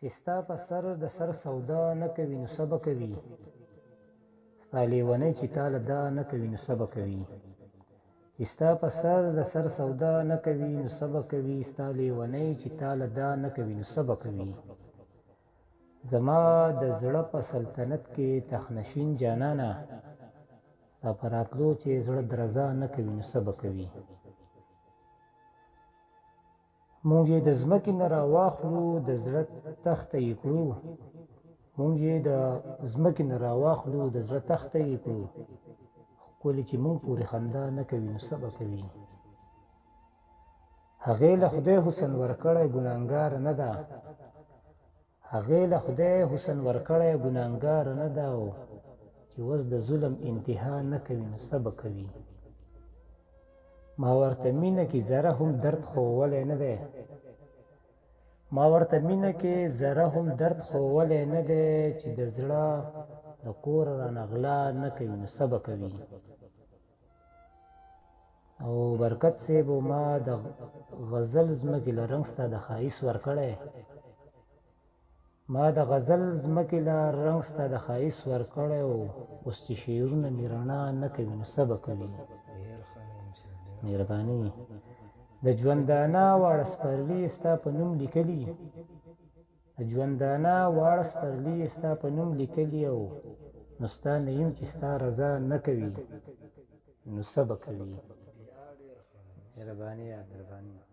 چې ستا په سر د سر سودا نه کوي نو څه به کوي؟ ستا لیونی چې تا له دا نه کوي نو څه به کوي؟ چې ستا په سر د سر سودا نه کوي نو څه به کوي؟ ستا لیونی چې تا له دا نه کوي نو څه به کوي؟ زما د زړه په سلطنت کې تخنشین جانانه، ستا په راتلو چې زړه درزا نه کوي نو څه به کوي؟ مونږ یې د ځمکې نه راواخلو د زړه تخته یې کړو، مونږ یې د ځمکې نه راواخلو د زړه تخته یې کړو، ښکلې چې مونږ پورې خندا نه کوي نو څه به کوي؟ هغې له خدای حسن ورکړی ګناهګاره نه ده، هغې له خدای حسن ورکړی ګناهګاره نه ده، او چې اوس د ظلم انتها نه کوي نو څه به کوي؟ ما ورته مینه کې ذره هم درد ښوولی نه دی، ما ورته مینه کې ذره هم درد ښوولی نه دی، چې د زړه د کوره رانه غلا نه کوي نو څه به کوي؟ او برکت صاحب، ما د غزل ځمکې له رنګ ستا د ښایست ورکړی، ما د غزل ځمکې له رنګ ستا د ښایست ورکړی، او اوس چې شعرونه مې رڼا نه کوي نو څه به کوي؟ مهرباني. د ژوندانه واړه سپرلي ستا په نوم لیکلي، د ژوندانه واړه سپرلي ستا په نوم لیکلي، او نو ستا نیم چې ستا رضا نه کوي نو څه به کوي؟ مهرباني، مهرباني.